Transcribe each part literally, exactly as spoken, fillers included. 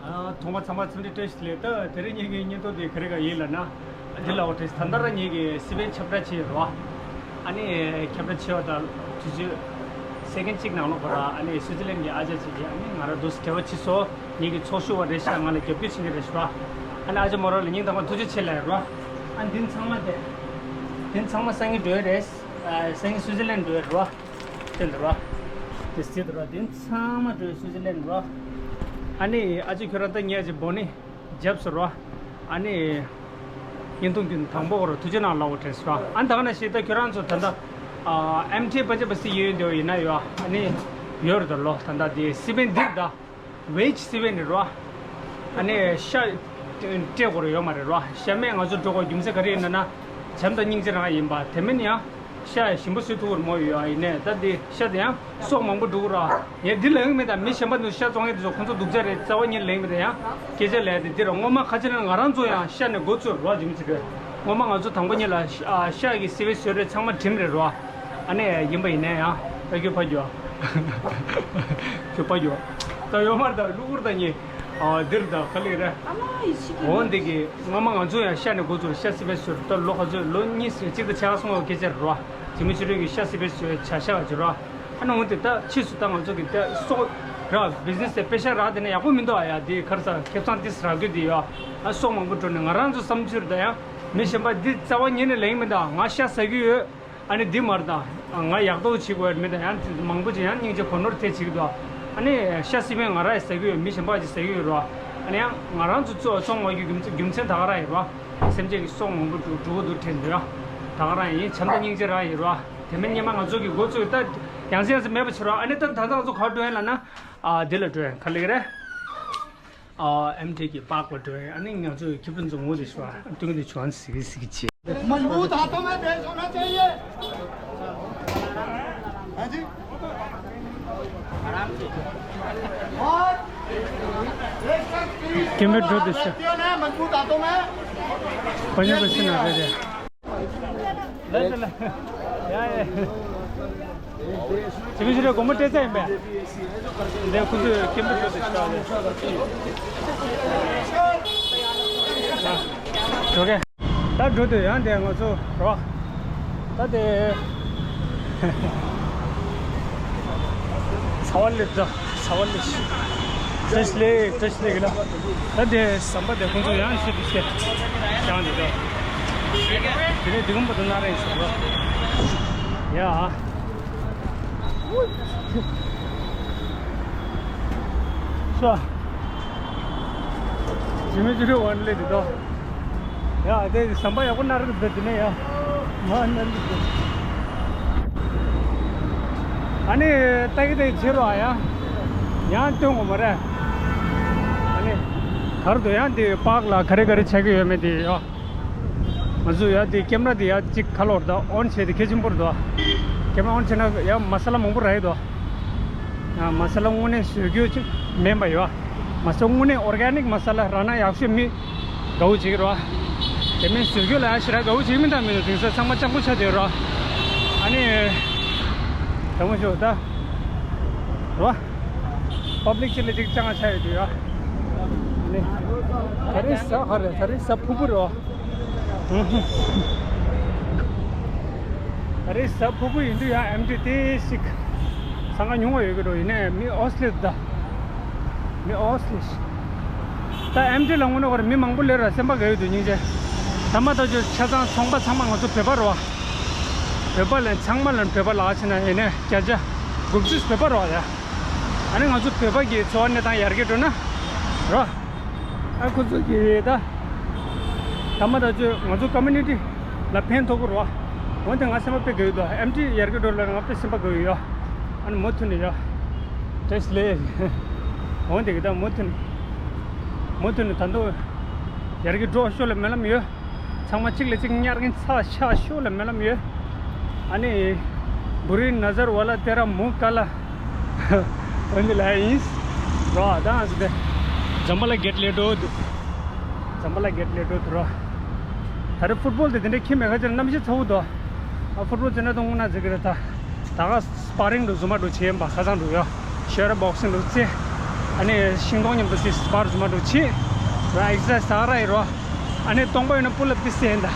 ཐོག་མ་ཚང་མ་འཚམས་འདྲི་བཀྲ་ཤིས་བདེ་ལེགས། ད་དེ་རིང་ངེད་ཀྱི་བརྙན་ཐུང་འདི་ག་རེ་ག་ཡིན་ལབ་ན། འདི་ལ་འོ་བཀྲ་ཤིས། ད་ལྟ་རང་ངེད་ཀྱི་སི་པན་ཁྱབ་བསྒྲགས་བྱས་ཡོད་རེད་བ། ཨ་ནི་ཁྱབ་བསྒྲགས་བྱས་པ་དང་དུས་ཚོད་སེ་ཀན་གཅིག་ནང་ལོགས་པ་ར། ཨ་ནི་སུའི་ཙི་ལན་གྱི་ཨ་ཅག་ཅིག་གིས་ཨ་ནི་ང་རང་འདུག་སེ་འབྲེལ་བ་བྱས་སོང་། ངེད་ཀྱི་ཚོགས་ཞུགས་པ་རེད་ཤག་ང་ལ་རྒྱབ་སྐྱོར་བྱེད་མཁན་རེད་ཤག་ར། ཨ་ནི་ཨ་ཅག་མོ་རང་ལ་སྙིང་ཐག་པ་ཐུགས་རྗེ་ཆེ་ལབ་ཡོད་རེད་བ། ཨ་ནི་འདི་ཚང་མ་དེ། འདི་ཚང་མ་སང་ཉིན་འགྲོ་ཡི་རེད། ཨ། སང་ཉིན་སུའི་ཙི་ལན་འགྲོ་ཡི་རེད་བ། དེ་འདྲ་ར། དེ་སྲིད་དུ་ར། དེ་ཚང་མ་འགྲོ་སུའི་ཙི་ལན་ར། ཨ་ནི་ཨ་ཅེ་ཁྱོད་རང་ད་ངས་ཨ་ཅེ་བོ་ནི་རྒྱབ་སོ་ར། ཨ་ནི་བརྙན་ཐུང་གི་དང་པོ་གོ་ར་ཐུགས་རྗེ་གནང་ལབ་དྲན་སོ་ར། ཨ་ནི་ད་ག་ནང་བཞིན་ད་ཁྱོད་རང་ཚོ་ད་ལྟ་ཨ་ཨེམ་ཐི་པ་ཅེ་པ་སི་ཡོད་འདོད་ཡིན་ན་ཡོད། ཨ་ནི་ཡོད་རེད་ད་ལོ། ད་ལྟ་དེ་སི་པན་འདིར་ད། ཝེ་ཇི་སི་པན་རེད་རོ། ཨ་ནི་ཤ་སྤྲད་དགོས་རེད་ཡོད་མ་རེད་རོ། ཤ་མེད་ང་ཚོ་འགྲོ་དགོས་རྒྱུ་མཚན་ག་རེ་ཡིན་ན་ན། བྱམས་དང་སྙིང་རྗེ་རང་ཡིན་པ་དེ་མིན་ཡང་། ཤ་ཞིམ་པོ་བཟོས་ཐུབ་ཀྱི་རེད་མོ། ཡོད་ཨ། ཡིན་ནའི་ད་འདི་ཤ་དེ་ཡང་སྲོག་མང་པོ་འགྲོ་གི་ར། ངས་འདི་ལབ་ཀྱི་མེད་ད། མི་གཞན་པ་ཚོ་ཤ་བཙོང་མཁན་དེ་ཚོ་ཁོང་ཚོ་སྡུག་ཅག་རེད། རྩ་བ་ཉིད་ལབ་ཀྱི་མེད་ད། ཡང་སྐད་ཆ་ལབ་ཡ་དེ་འདི་ར། སྔོན་མ་ཁ་ཆེ་ན་ང་རང་ཚོ་ཡང་ཤ་ནས་འགོ་བཙུགས་རོ། རྒྱུ་མཚན་ག་རེ། སྔོན་མ་ང་ཚོ་དང་པོ་ཉིད་ལ་ཤ་ཨ་ཤ་གི་སི་པན་བཟོས་རེད། ཚང་མ་བྲིམས་རེད་རོ། ཨ་ནི་ཡིན་པ་ཡིན་ནའི་ཡང་། ད་ཁྱོད་ཕ་རྒྱུག་ཁྱོད་ཕ་རྒྱུག་ད་ཡོད་མ་རེད་ད། གློ་བུར་ད་ཉེ། ཨ། འདིར་ད་ག་ལེ་རེད། ཨ་མ་ཡི་ཤི་གི་འོ་འདི་གི་སྔོན་མ་ང་ཚོ་ཡང་ཤ་ནས་འགོ་བཙུགས། ཤ་སི་པན་བཟོས་ད་ལོ་ག་ཚོད། ལོ་གཉིས་གཅིག་དང་ཕྱེད་ཀ་སོང་བའི་སྐད་ཆ་རེད་རོ། དེ་མིན་ཕྱི་རོལ་གྱི་ཤ་སི་པན་བཟོས་བྱ་ཤ་ག་ཅིག་རོ། ཨ་ནི་འོ་དེ་ད་ཕྱིས་སུ་ད་ང་ཚོ་གི་ད་སོག་ར་བི་ཛི་ནེ་སི་དེ་པེ་ཤ་རག་དེ་ནས་ཡག་པོ་མི་འདུག་ཨ། ཡ་དེ་ག་རེ་ཟ། ཁེ་བཟང་ཏིས་རག་རྒྱུ་དེ་ཡོད་ཨ། སྲོག་མང་པོ་འགྲོ་ནས་ང་རང་ཚོ་བསམ་ཚུལ་ད་ཡང་མི་གཞན་པ་འདི་རྩ་བ་ཉིད་ནས་ལེན་མི་འདུག་ང་ཤ་ཟ་གི་ཡོད། ཨ་ནི་འདི་མར་དང་ང་ཡག་ཐོག་བྱེད་དགོས་མི་དང་། ཡང་མང་པོ་ཅིག་ཡང་སྙིང་རྗེ་གོ་ནོར་ཐེབས་བྱེད་ཀྱི་འདུག་ཨ་ནི་ཤ་སི་པན་ང་རང་ཡང་ཟ་གི་ཡོད། མི་གཞན་པ་ཅིག་ཟ་གི་ཡོད་རོ། ཨ་ནི་ཡང་ང་རང་ཚོ་གཙོ་བོ་ཚོང་མ་རྒྱུ་རྒྱུ་མཚན་རྒྱུ་མཚན་ད་ག་རང་ཡིན་རོ། སེམས་ཅན་གྱི་སྲོག་མང་པོ་འགྲོ་འགྲོ་གི་འདུག་དྲན་འདུག་ད་ག་རང་ཡིན། བྱམས་དང་སྙིང་རྗེ་རང་ཡིན་རོ། དེ་མིན་སྔོན་མ་ང་ཚོ་གི་འགོ་བཙུགས་ད་ཡང་སེ་ཡང་སེ་མེད་པ་བྱེད་རོ། ཨ་ནི་ད་ད་ལྟ་ང་ཚོ་ག་པར་འགྲོ་ཡིན་ལབ་ན། ཨ། འདི་ལ་འགྲོ་ཡིན། ག་ལེ་གི་རེད། ཨ། ཨེམ་ཐི་གི་པཱག་ལ་འགྲོ་ཡིན། ཨ་ནི་ང་ཚོའི་ཁེ་ཕན་ཚོ་ངོ་དེ་ཤོ་ཨ་ཏུང་དེ་ཆོན་སི་སི་ཅི། मजबूत हाथों में पेश होना चाहिए। हाँ जी। और एक सौ तीस के बाद लड़कियों ने मजबूत हाथों में। ལ་ལ་ལ། ཡ་ཡ། དེ་མི་ཞིག་ལ་སྒོར་མོ་སྤྲད་ཚར་ཡིན་པས། འདི་ཁོ་ཚོས་སྐད་འབོད་ཞུ་དེ་ཞུ་བ་རེད། འགྲོ་གི། ད་འགྲོ་དུས་ཡང་དེ་ང་ཚོ་རོ། ད་དེ། ཚ་བ་སླེབས་ད། ཚ་བ་སླེབས། བཀྲ་ཤིས་བདེ་ལེགས། བཀྲ་ཤིས་བདེ་ལེགས་ལ། ད་དེ་ཟམ་པ་དེ་ཁོང་ཚོ་ཡང་ཤི་དུས་ཤི། ཡང་དེ་ད། དེ་ནས་དེ་གོམ་པ་དུ་ན་རེ་ཟེར་རོ། ཡ། ཤོ། ཇི་མི་ཇི་རུ་ཝན་ལེ་དེ་ད། ཡ། དེ་ཟམ་པ་ཡག་པོ་ནར་གི་འདུག་དེ་ནས་ཡ། མ་ནར་གི་འདུག་ཨ་ནི་ལྟ་གི་དེ་བྱེད་རོགས་ཡ། ཡང་སྟོན་དགོས་མ་རེད། ཨ་ནི་གར་དུ་ཡང་དེ་པཱག་ལ་ག་རེ་ག་རེ་ཆགས་ཀྱི་ཡོད་མེད་དེ་ཡ། ང་ཚོ་ཡ་དེ་ཀེམ་ར་དེ་ཡ་གཅིག་ཁ་ལོར་དང་ཨོན་བྱས་ཏེ་གལ་ཆེན་པོ་རེད་དོ། ཀེམ་ར་ཨོན་བྱས་ན་ཡ་མ་ས་ལ་མང་པོ་རག་ཡོད་དོ། ཡ་མ་ས་ལ་དངོས་གནས་བཟོས་རྒྱུ་ཅིག་མིན་པ་ཡོད། མ་ས་ལ་དངོས་གནས་ཨོར་གེ་ནིག་མ་ས་ལ་རག་ན་ཡག་ཤོས། མི་དགའ་བོ་བྱེད་ཀྱི་རེད་བ། དེ་མིན་བཟོས་རྒྱུ་ལ་ཡ་ཞེ་དྲག་དགའ་བོ་བྱེད་ཀྱི་མིན་ད། མི་འདུག་དེང་སང་ཚང་མ་སྤྱང་པོ་ཆགས་བསྡད་ཡོད་རེད་བ། ཨ་ནི། དང་པོ་ཞོག་ད། རེད་བ། པབ་ལིག་ཅིག་ལ་ཅིག་སྤྱང་ང་ཆགས་ཡོད་དུས་ཡ། ཨ་ནི། ད་རེས་གཟའ་ག་རེ། ད་རེས་གཟའ་ཕུར་བུ་རེད་བ། ཨ་རེ་གཟའ་ཕུར་བུ་ཡིན་དུས་ཡང་ཨེམ་ཊི་དེ་ཞིག་འཚང་ཁ་ཉུང་བ་ཡོད་ཀྱི་འགྲོ། ཡིན་ནའི་མི་ཨོ་སི་ལེ་ད། མི་ཨོ་སི་ལེ་ཞིག་ད་ཨེམ་ཊི་ལ་དངོས་གནས་ཁོ་རང་མི་མང་པོ་སླེབས་ར་སེམས་པ་དགའ་ཡོད་དུས་སྙིང་རྗེ། ད་མ་ད་ཆོ་ཆ་ཚང་ཚོང་པ་ཚང་མ་ང་ཚོ་བོད་པ་རེད་བ། བོད་པ་ལ་ཚང་མ་ལ་བོད་པ་ལ་ཕྱིན་ན་ཡིན་ནའི་བརྒྱ་ཆ་དགུ་བཅུ་བོད་པ་རེད་བ་ཡ། ཨ་ནི་ང་ཚོ་བོད་པ་གི་འཚོ་བ་གནས་སྟངས་ཡར་རྒྱས་འགྲོ་ན་རོ། ཨ་ཁོ་ཚོ་གི་ད། ད་མ་ད་ཆོས་ང་ཚོ་ཀོ་མུ་ནི་ཊི་ལ་ཕན་ཐོགས་ཀྱི་རེད་བ། འོན་ཏེ་ང་སེམས་པ་དཔེ་དགའ་ཡོད་དོ། ཨེམ་ཊི་ཡར་རྒྱས་འགྲོ་ལ་ང་དཔེ་སེམས་པ་དགའ་ཡོད་ཡ། ཨ་ནི་མུ་མཐུད་ནས་ཡ། བཀྲ་ཤིས་བདེ་ལེགས། འོན་ཏེ་གི་ད་མུ་མཐུད་ནས། མུ་མཐུད་ནས་ད་དུང་ཡར་རྒྱས་འགྲོ་ཤོག་ལ་སྨོན་ལམ་ཡོད། ཚང་མ་གཅིག་ལ་གཅིག་ཉར་གིན་ཚ་ཤ་ཤོ་ལ་སྨོན་ལམ་ཡོད། ཨ་ནི། བུ་རི་ནཛར་ཝ་ལ་ཏེ་ར་མུ་ཀ་ལ། འོན་ཏེ་ལ་ཡིན། རོ་ད་ང་ཚོ་དེ། ཛམ་བྷ་ལ་གེ་ཊི་ལེ་འགྲོ་འདུག་ཛམ་བྷ་ལ་གེ་ཊི་ལེ་འགྲོ་འདུག་རོ། ད་རེས་ཕུཊ་བོལ་དེ་དེ་འདྲའི་ཁྱི་མེད་ཁ་ཅིག་གནམ་གཤིས་ཚ་བོ་འདུག་ཨ་ཕུཊ་བོལ་དེ་འདྲ་དུང་ན་ཟེར་གི་རེད་ད། ད་ག་སི་པ་རིང་འདུག་ཛུམ་མ་འདུག་བྱེད་ཡིན་པ་ཁ་སང་འདུག་ཡོ། ཤེ་ར་བོག་སིང་འདུག་རྩེ། ཨ་ནི་ཤིང་སྡོང་མཉམ་དུ་དེ་སྤར་རྫུ་མ་འགྲོ་ཆེ། ར་ཨེག་སར་སའི་ཛི་ག་ར་ཡི་རོ། ཨ་ནི་སྟོང་པ་ཡོད་ན་པུལ་ཨབ་དེ་སེ་ཡིན་ད།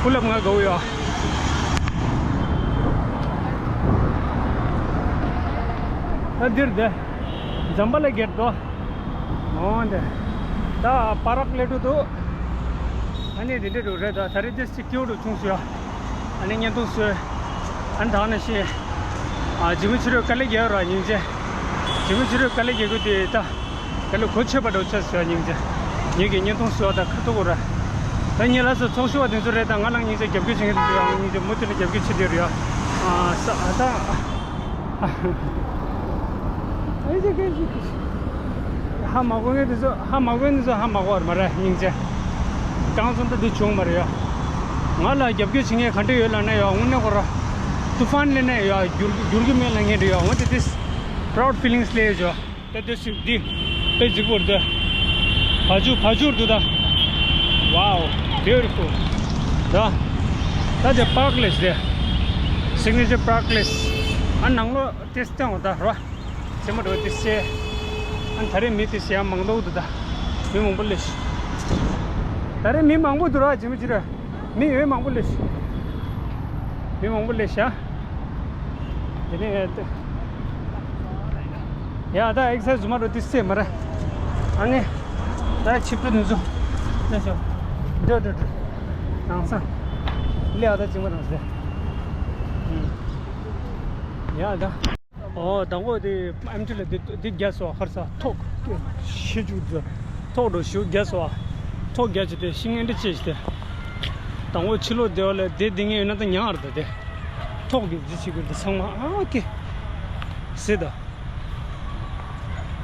པུལ་ཨབ་ང་དགའ་བོ་ཡོད། ད་འདིར་དེ། འཛམ་བུ་གླིང་གི་རྡོ། འོང་དེ། ད་པ་ར་གི་ལེ་ཊི་འདུག་ཨ་ནི་དེ་འདྲ་འགྲོ་རེད་ད། ད་རེས་དེ་སི་ཀྱུ་འགྲོ་བྱུང་སོང་ཡ། ཨ་ནི་བརྙན་ཐུང་བཟོས། ཨ་ནི་ད་ནི་ཤེས། ཨ་ཇི་མི་ཕྱི་རོལ་དཀའ་ལས་རྒྱག་ར་སྙིང་རྗེ། ཇི་མི་ཕྱི་རོལ་དཀའ་ལས་རྒྱག་དགོས་དེ་ད། དཀའ་ལས་གོ་ཆོད་པ་འགྲོ་ཆ་ཟོས་སྙིང་རྗེ། ངེད་ཀྱི་བརྙན་ཐུང་བཟོས་པ་ད་ཁ་ཐུག་གོ་ར། ད་ངེད་ལ་སོ་ཚོགས་ཞུ་བ་དེ་ཚོ་རེད་ད། ང་ལ་སྙིང་རྗེ་རྒྱབ་སྐྱོར་བྱེད་མཁན་དེ་ཚོ་ཡང་སྙིང་རྗེ་མུ་མཐུད་ནས་རྒྱབ་སྐྱོར་བྱེད་དེ་རེད་ཡ། ཨ་ས་ཨ་ད། ཨེ་ཅེ་ཀེ་ཞིག་ཧ་མ་གོ་མཁན་དེ་ཚོ་ཧ་མ་གོ་མཁན་དེ་ཚོ་ཧ་མ་གོ་བར་མ་རེད་སྙིང་རྗེ། རྐང་ཚོམ་ད་འདི་བྱུང་མ་རེད་ཡ། ང་ལ་རྒྱབ་སྐྱོར་བྱེད་མཁན་ག་འདྲ་ཡོད་ལབ་ན་ཡ། དངོས་གནས་ཁོ་ར་ཏུ་ཧྥན་ལས་ནས་ཡ་འགྱུར་འགྱུར་གི་མེད་ལབ་མཁན་རེད་ཡ། འོན་ཏེ་དེ་པ་རའུ་ཌི་ཕི་ལིང་སི་སླེབས་ཡོད། ད་དེ་སུ་འདི་དཔེ་རྫིག་པོ་རེད་དེ། བ་ཕྱུགས་བ་ཕྱུགས་འདུག་ད། Wow, beautiful. ད་ད་དེ་པཱར་ཀ་ལེ་ཤི་དེ། སིག་ནེ་ཅར་པཱར་ཀ་ལེ་ཤི། ཨ་ནང་ལོགས་དེ་སྟོན་འོ་ད་རོ། སེ་མ་འགྲོ་དེ་སེ། ཨ་ད་རེས་མི་དེ་སེ་ཡང་མང་དོག་འདུག་ད། མི་མང་པོ་ལེ་ཤི། ད་རེས་མི་མང་པོ་འདུག་ར་ཇི་མི་ཇི་ར། མི་ཡོད་མང་པོ་ལེ་ཤི། མི་མང་པོ་ལེ་ཤ། དེ་ནས་ཡ་ད་ཨེག་སར་སའི་ཛི་ཛུ་མ་རོ་དེ་སེ་མ་ར། ཨ་ནི་ད་ཆིབས་ཏུ་ནུ་ཚོ་ལེ་ཤ། འགྲོ་འགྲོ་འགྲོ། ནང་ས་ལེ་ཨ་ད་ཅིག་མ་རང་སེ། ཡ་ད། ཨོ་དང་པོ་དེ་ཨེམ་ཆི་ལ་དེ་དེ་རྒྱ་སོ་ཧར་ས་ཐོག་ཤི་ཅུག་ཚོ་ཐོག་འགྲོ་ཤུ་རྒྱ་སོ། ཐོག་རྒྱ་ཆེ་དེ་ཤིང་ཨེ་འདྲ་ཆེ་ཞིག་དེ། དང་པོ་ཕྱི་ལོགས་དེ་བ་ལ་དེ་དེ་ངས་ཡོད་ན་ད་ཉག་ར་ད་དེ། ཐོག་གི་ཟི་ཆི་གི་འདི་ཚང་མ་ཨ་ཀེ། ཟི་ད།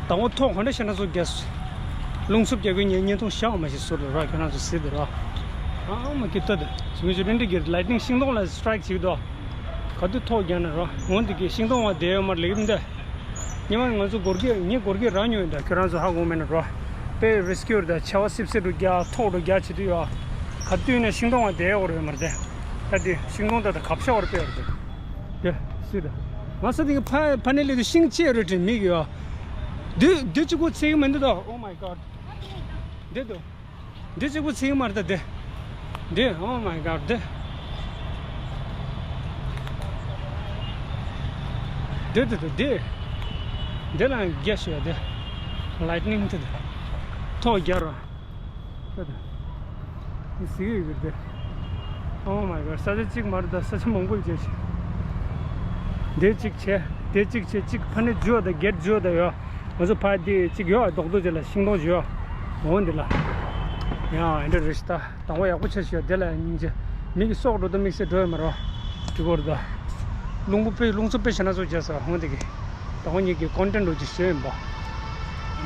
དང་པོ་ཐོག་ག་འདྲ་ཤ་ན་ཚོ་རྒྱ་སོ། རླུང་འཚུབ་རྒྱ་གི་ཉེ་ཉེ་ཐོང་ཤ་བ་མ་ཞིག་ཟུར་ར་ཁྱོད་རང་ཚོ་ཟི་དེ་ར། ཨ་མ་ཀེ་ད་དེ་ཆུ་མི་ཆུ་རིན་འདྲ་གི་ལའི་ཊི་ནིང་ཤིང་སྡོང་ལ་སི་ཊ་རའི་ཀི་བྱེད་ཀྱི་འདུག་ག་དུས་ཐོག་རྒྱག་ན་རོ། འོན་ཏེ་གི་ཤིང་སྡོང་བ་དེ་ཡོད་མར་ལེགས་མི་འདུག་ཉི་མ་ང་ཚོ་སྒོར་གྱི་ངས་སྒོར་གྱི་རག་ཉོས་ཡིན་ད། ཁྱོད་རང་ཚོ་ཧ་གོ་མེད་ན་རོ། དཔེ་རི་སི་ཀིའུ་རེད་ད། ཆ་བ་སིབ་སིབ་རུ་རྒྱག་ཐོག་རུ་རྒྱག་བྱེད་དུས་ཡོད། ག་དུས་ནས་ཤིང་སྡོང་བ་དེ་ཡོད་རེད་མར་དེ། ད་དེ་ཤིང་སྡོང་ད་ད་གབ་ཤ་བར་དཔེ་ཡོད་རེད་དེ། དེ་སུས་ད། ང་ས་དེ་གི་ཕ་ཕ་ནས་ལས་དུ་ཤིང་ཆེ་རེད་དྲན་མིག་ཡོད། དུས་དུས་གཅིག་པུ་ཚེ་གི་མི་འདུག་ད། Oh my God། འདི་འདུག་འདི་གཅིག་པུ་ཚིག་མར་ད་དེ། འདི། Oh my God། འདི། འདི་འདི་འདི་འདི། འདི་ལ་རྒྱ་ཤོད་དེ། ལའི་ཊི་ནིང་དེ་དེ། ཐོག་རྒྱ་རོ། ད་དེ། འདི་ཟིག་ཡོད་གི་དེ། Oh my God། ས་ཆ་གཅིག་མར་ད་ས་ཆ་མང་པོ་བྱས་ཤིག་འདི་གཅིག་བྱས། དེ་གཅིག་བྱས། གཅིག་ཕ་ནས་འཇུ་བ་ད་གེ་ཊི་འཇུ་བ་ད་ཡོད། ང་ཚོ་ཕ་དེ་གཅིག་ཡོད་རྡོག་རྡོག་ཅིག་ལ་ཤིང་སྡོང་ཅིག་ཡོད། འོ་འདི་ལ། ཡང་འདྲ་རེ་ཞིག་ད་དང་པོ་ཡག་པོ་ཆེ་ཞིག་ཡོད་དེ་ལ་སྙིང་རྗེ། མིག་གི་སྲོག་འགྲོ་ད་དམིགས་བསལ་འགྲོ་ཡོད་མ་རོ། དྲི་གོར་ད། རླུང་བུ་དཔེ་རླུང་འཚུབ་དཔེ་ཞེ་ན་ཚོ་རྒྱག་ས་འོ་འདི་གི། དང་པོ་ཉིད་ཀྱི་ཀོན་ཊེན་ཊི་འགྲོ་ཅིག་བཟོས་ཡིན་པ།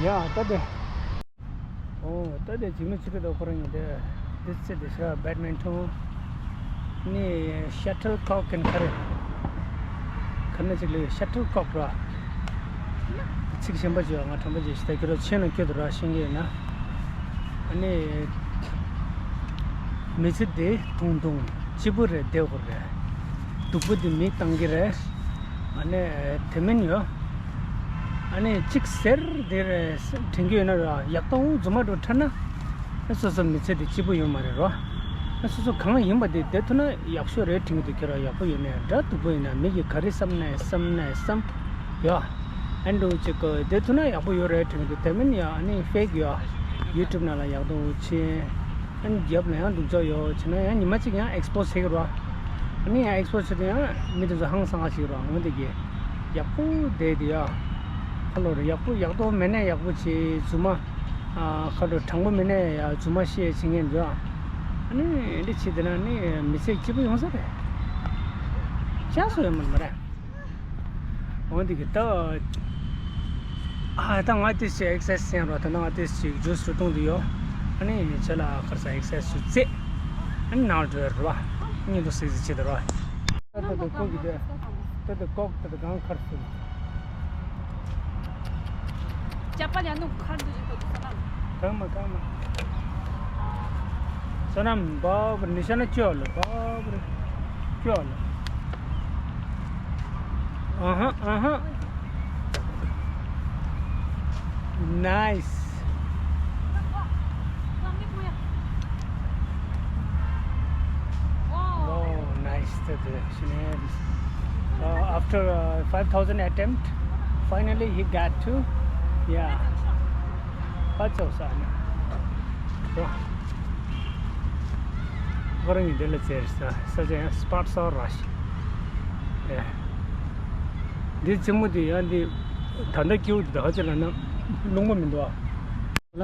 ཡ་ད་དེ། ཨོ་ད་དེ་འཇིགས་མེད་ཆུ་ཁྲི་དང་ཁོ་རང་གཉིས་དེ། དེ་ཚེ་དེ་ཤ་བེ་ཌི་མིན་ཊོན། ནི་ཤ་ཊལ་ཀོག་གན་ཁ་རེ། ཁ་ན་ཅིག་ལས་ཤ་ཊལ་ཀོག་ར། ཚིག་གཞན་པ་ཅིག་ང་དྲན་པ་ཅིག་ཞིག་ད་ཁྱོད་རང་ཆེན་ལ་སྐྱོད་དུ་ར་ཤེས་ཀྱི་ཡོད་ན། ཨ་ནི། མི་ཚེ་འདི་ཐུང་ཐུང་སྐྱིད་པོ་རེད་བདེ་པོ་རེད། སྡུག་པོ་འདི་མི་བཏང་གི་རེད། ཨ་ནི་དེ་མིན་ཡོད། ཨ་ནི་གཅིག་ཟེར་དེ་རེད་དྲན་གྱི་ཡོད་ན་ར་ཡག་ཏོང་རྫུན་མ་འགྲོ་ཁྲ་ན། ཨ་སོ་སོ་མི་ཚེ་འདི་སྐྱིད་པོ་ཡོད་མ་རེད་རོ། ཨ་སོ་སོ་གང་ཡིན་པ་དེ་བསྡད་ཐུབ་ན་ཡག་ཤོས་རེད་དྲན་གྱི་འདུག་ཁྱོད་ར་ཡག་པོ་ཡོད་ནའི་འདྲ་སྡུག་པོ་ཡིན་ན་མི་གིས་ག་རེ་བསམ་ནའི་བསམ་ནའི་བསམ། ཡོད། ཨ་འགྲོ་གཅིག་གི་བསྡད་ཐུབ་ན་ཡག་པོ་ཡོད་རེད་དྲན་གྱི་འདུག་དེ་མིན་ཡ་ཨ་ནི་ཕེག་ཡོད། ཡུ་ཊུབ་ནང་ལ་ཡག་ཏོང་ཆེ། ཨ་ནི་རྒྱབ་ལ་ཡང་སྡུག་ཅག་ཡོད་བྱས་ན་ཡང་ཉི་མ་གཅིག་ཡང་ཨེག་སི་པོ་སི་བྱེད་ཀྱི་རོ། ཨ་ནི་ཡང་ཨེག་སི་པོ་སི་བྱེད་དུས་ཡང་མི་དེ་ཚོ་ཧང་སང་ཞིག་རོ་འོན་ཏེ་གི། ཡག་པོ་བསྡད་དེ་ཡ། ཁ་ལོ་རེ་ཡག་པོ་ཡག་ཏོ་མེད་ནས་ཡག་པོ་བྱེད་རྫུན་མ། ཨ་ཁ་ལོ་དྲང་པོ་མེད་ནས་ཡ་རྫུན་མ་བཤད་བྱེད་མཁན་འདུག་ཨ་ནི་འདི་བྱེད་དེ་ན་ནི་མི་ཚེ་སྐྱིད་པོ་ཡོང་ས་རེད། ཅག་སོ་ཡོད་མ་རེད། འོ་འདི་གི་ད། ཨ་ད་ང་ཏི་སི་ཅིག་ཨེག་སར་སའི་སི་བྱེད་ཡ་རོ། ད་ང་ཏི་སི་ཅིག་ཇུས་རུ་བཏུང་དུ་ཡོད། ཨ་ནི་ཁྱེད་ལ་ཁར་ས་ཨེག་སར་སའི་སི་རྩེ། ཨ་ནི་ནང་འགྲོ་ཡ་རོ། གཉིད་དུ་སིག་སིག་བྱེད་དུ་རོ། ད་ད་ད་ཀོ་གི་ད། ད་ད་ཀོག་ད་ད་གང་ཁར་སུ། ཅ་པ་ལ་ནུ་ཁར་འདུ་ཞིག་ཏོ་དུ་ས་ལ། གང་མ་གང་མ། ས་ནམ་བབ་ནི་ཤ་ན་ཅོ་ལ་བབ་རེ། ཅོ་ལ། ཨ་ཧ་ཨ་ཧ། Nice. Oh, nice. Uh, after uh, five thousand attempt, finally he got to, yeah. That's awesome. ཁོ་རང་གིས་འདི་ལ་བཙལ་ས་ས་ཆ་ཡང་སྤ་སོ་ར་ཤི། ཨེ། འདི་རྩེད་མོ་འདི་ཡང་འདི་ད་ལྟ་སྐྱེ་བོ་འདི་ད་ཧ་ཅི་ལ་ན་རླུང་པ་མི་འདུག་ཨ། ལ།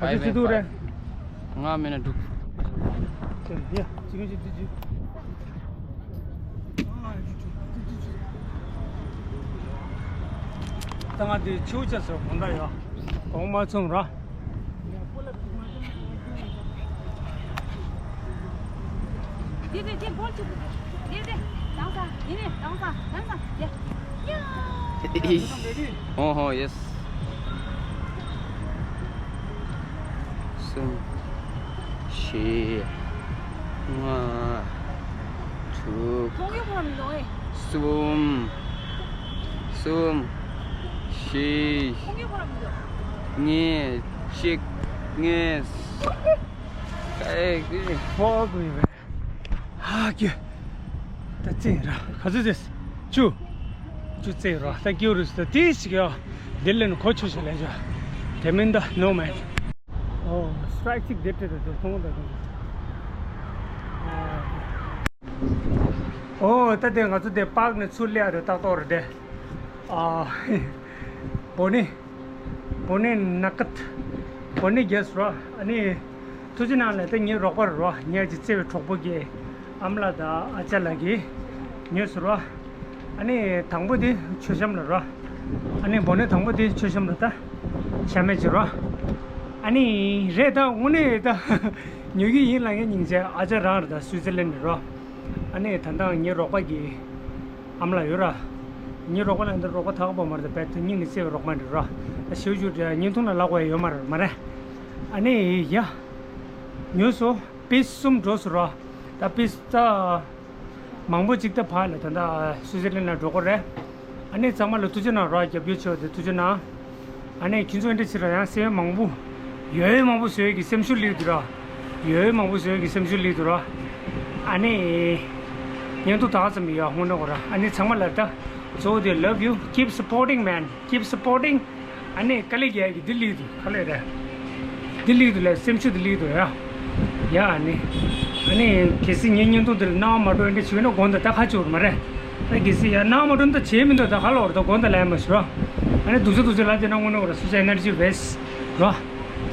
ཨ་ཅི་ཅི་འདུག་རེད། ང་མེད་ན་འདུག་ཡ་ཅི་ག་ཅི་འདི་ཅི། ད་ང་འདི་ཆུ་བྱ་སོ་གོང་ད་ཡ། གོང་མ་ཚོང་ར། དེ་དེ་དེ་བོལ་ཆུ་དེ་དེ་དེ་དང་ས་དེ་ནས་དང་ས་དང་ས་དེ་ཡ། ཨོ་ཧོ་ཡེས། གསུམ། བཞི། ལྔ། དྲུག་ཐོང་ཡོད་ཁོ་ར་མི་འདུག་ཨེ། གསུམ། གསུམ། བཞི། ཐོང་ཡོད་ཁོ་ར་མི་འདུག་གཉིས། གཅིག་གཉིས། ཨེ་ཀི་ཧྥོག་མི་བས། ཧ་ཀི། ད་ཙི་ར་ག་ཚོད་ཙི། བཅུ། བཅུ་ཙི་ར་ད་ཀིའུ་རུ་སི་ད་ཏི་ཞིག་ཡ། འདི་ལ་ནི་གོ་ཆུ་ཞིག་ལས་བྱ། དེ་མིན་ད་ནོ་མེན། ཨོ་སི་ཊ་རའི་ཀི་གཅིག་དེ་སྤྲད་དེ་དེ་མཐོང་ད་དེ། ཨོ་ད་དེ་ང་ཚོ་དེ་པཱག་ནས་ཚུར་སླེབས་རེད་ཏག་ཏག་རེད་དེ། ཨ། བོ་ནི། བོ་ནི་ནག་ཀད། བོ་ནི་རྒྱས་རོ། ཨ་ནི། ཐུགས་རྗེ་གནང་ལ་དེ་ངའི་རོགས་པ་རོ། ངའི་ཅི་བརྩེ་བའི་གྲོགས་པོ་གི་ཨ་མ་ལགས་དང་ཨ་ཅག་ལགས་ཀྱིས་ཉོས་སོ་རོ། ཨ་ནི་དང་པོ་དེ་མཆོད་བཤམས་ལ་རོ། ཨ་ནི་བོ་ནི་དང་པོ་དེ་མཆོད་བཤམས་ལ་ད་བཤམས་མེད་ཅི་རོ། ཨ་ནི་རེད་ད་དངོས་གནས་ད་ཉོ་གི་ཡིན་ལ་ངའི་སྙིང་རྗེ། ཨ་ཅག་རང་རེད་ད་སུའི་ཙི་ལན་ནས་རོ། ཨ་ནི་ད་ལྟ་ངའི་རོགས་པ་གི་ཨ་མ་ལགས་ཡོད་ར། ངའི་རོགས་པ་ལ་འདི་རོགས་པ་ཐག་པ་མ་རེད་ད་བས་ད་སྙིང་ནས་བརྩེ་བའི་རོགས་པ་འདྲ་ར། ད་ཞེའུ་ཅུ་འདྲ་བརྙན་ཐུང་ལ་ལག་པ་ཡོད་མ་རེད་མ་རེད། ཨ་ནི་ཡ། ཉོས་སོ། པིས་གསུམ་འགྲོ་སོ་ར། ད་པིས་ད། མང་པོ་ཅིག་ད་ཕར་ལ་ད་ལྟ་སུའི་ཙི་ལན་ལ་འགྲོ་གི་རེད། ཨ་ནི་ཚང་མ་ལ་ཐུགས་རྗེ་གནང་ར་རྒྱབ་སྐྱོར་བྱས་པ་དེ་ཐུགས་རྗེ་གནང་། ཨ་ནི་ཁྱེད་ཚོ་འདི་ཕྱིར་ཡང་སེམས་མང་པོ། ཡོད་མང་པོ་བཟོས་ཀྱི་སེམས་ཤུགས་སླེབས་འདུག་ར། ཡོད་མང་པོ་བཟོས་ཀྱི་སེམས་ཤུགས་སླེབས་འདུག་ར། ཨ་ནི། བརྙན་ཐུང་ད་ཙམ་ཡོད་དངོས་གནས་གོ་ར། ཨ་ནི་ཚང་མ་ལ་ད། གཙོ་བོ་དེ་love you, keep supporting man, keep supporting. ཨ་ནི་དཀའ་ལས་རྒྱག་གི་འདི་སླེབས་འདུག་ག་ལས་རེད། འདི་སླེབས་འདུག་ལས་སེམས་ཤུགས་འདི་སླེབས་འདུག་ཡ། ཡ་ཨ་ནི། ཨ་ནི་གལ་སྲིད་ངའི་བརྙན་ཐུང་འདིར་སྣང་བ་མ་འགྲོ་འདི་བྱས་ན་དགོངས་དག་ད་ཁ་ཆུ་བར་མ་རེད། ད་གལ་སྲིད་ཡ་སྣང་བ་མ་འགྲོ་ད་བྱས་མི་འདུག་ད་ཁ་ལོག་རེད་ད་དགོངས་དག་ལས་མ་ཞུ་ར། ཨ་ནི་སྡུག་ཅག་སྡུག་ཅག་ལ་དེ་ན་དངོས་གནས་གོ་ར་སུ་ཅག་energy waste་ར།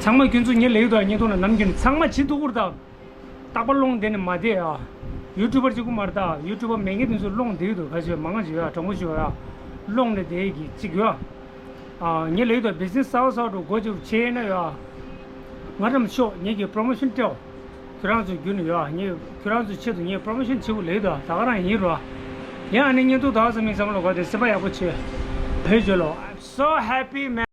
ཚང་མ་ཁྱོད་ཚོ་ངའི་ལེའུ་དང་བརྙན་ཐུང་ལ་ནམ་རྒྱུན་ཚང་མ་བྱེད་ཐུབ་ཀྱི་རེད་ད། རྟག་པར་སློང་བསྡད་ནས་མ་བསྡད་ཨ། ཡུ་ཊུབ་པར་གཅིག་པུ་མ་རེད་ད། ཡུ་ཊུབ་པར་མེད་མཁན་དེ་ཚོ་སློང་བསྡད་ཀྱི་འདུག་ག་ཚོད་མང་ང་ཅིག་ཡོད་ཨ། དྲང་པོ་ཞུ་ཡ། སློང་ནས་བསྡད་ཀྱི་གཅིག་ཡོད་ཨ། ངའི་ལེའུ་དང་བི་ཛི་ནེ་སི་གསར་པ་གསར་པ་འགོ་བཙུགས་བྱས་ན་ཡོད་ཨ། ང་རང་ཤོག་ངེད་ཀྱི་པྲོ་མོ་ཤོན་སྤྲད། ཁྱོད་རང་ཚོ་བརྒྱུད་ནས་ཡོད་ཨ། ངས་ཁྱོད་རང་ཚོའི་ཆེད་དུ་ངས་པྲོ་མོ་ཤོན་བྱེད་དགོས་ལེའུ་དང་ད་ག་རང་ཡིན་རོ་ཨ། ཡང་ཨ་ནི་བརྙན་ཐུང་ད་ག་ཚོད་མིན་ཙམ་ལ་གོ་དེ་སེམས་པ་ཡག་པོ་བྱོས། བོད་བརྗོད་ལོ། I'm so happy man.